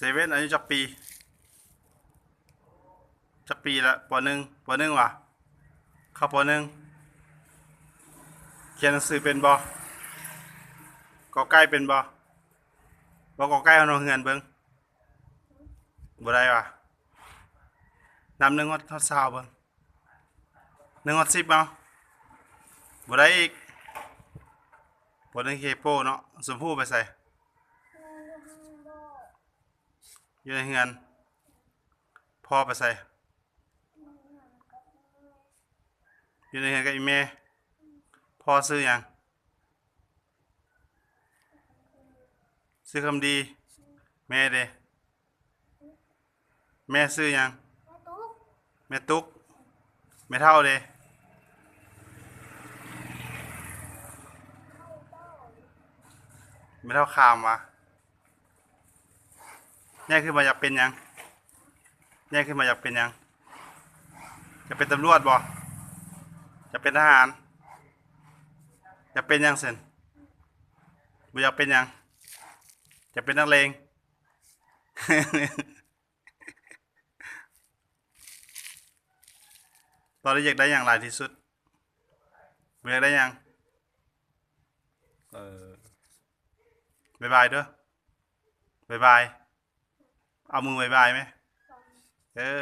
ເຊເວັນ ອາຍຸຈັກປີ? ຈັກປີລະ? ປໍໜຶ່ງ ປໍໜຶ່ງຫວາ? ເຂົ້າປໍໜຶ່ງ. ຂຽນໜັງສືເປັນບໍ່? ກໍໄກ່ເປັນບໍ່? ເວົ້າກໍໄກ່ຮອດເຮືອນເບິ່ງ. ບໍ່ໄດ້ຫວາ? ນັບໜຶ່ງຮອດ ຮອດຊາວເບິ່ງ. ໜຶ່ງຮອດສິບເອົາ. ບໍ່ໄດ້ອີກ. ບໍ່ໄດ້ເຄໂປ້ເນາະ. ຊົມພູໄປໃສ? ຢູ່ໃນເຮືອນ. ພໍ່ໄປໃສ? ຢູ່ໃນເຮືອນກັບອີ່ແມ່. ພໍ່ຊື່ຫຍັງ? ຊື່ຄຳດີ. ແມ່ເດ? ແມ່ຊື່ຫຍັງ? ແມ່ຕຸກ. ແມ່ເຖົ້າເດ? ແມ່ເຖົ້າຂາມຫວາ? ໃຫຍ່ຂຶ້ນມາຢາກເປັນຫຍັງ? ໃຫຍ່ຂຶ້ນມາຢາກເປັນຫຍັງ? ຢາກເປັນຕຳຫຼວດບໍ່? ຢາກເປັນທະຫານ? ຢາກເປັນຫຍັງຊັ້ນ? ບໍ່ຢາກເປັນຫຍັງ? ຢາກເປັນນັກເລງ. ຕອນນີ້ຢາກໄດ້ຫຍັງຫຼາຍທີ່ສຸດ? ບໍ່ຢາກໄດ້ຫຍັງ? ເອີ ບາຍບາຍເດີ້. ບາຍບາຍ. ເອົາມືບາຍບາຍແມ. ເອີ.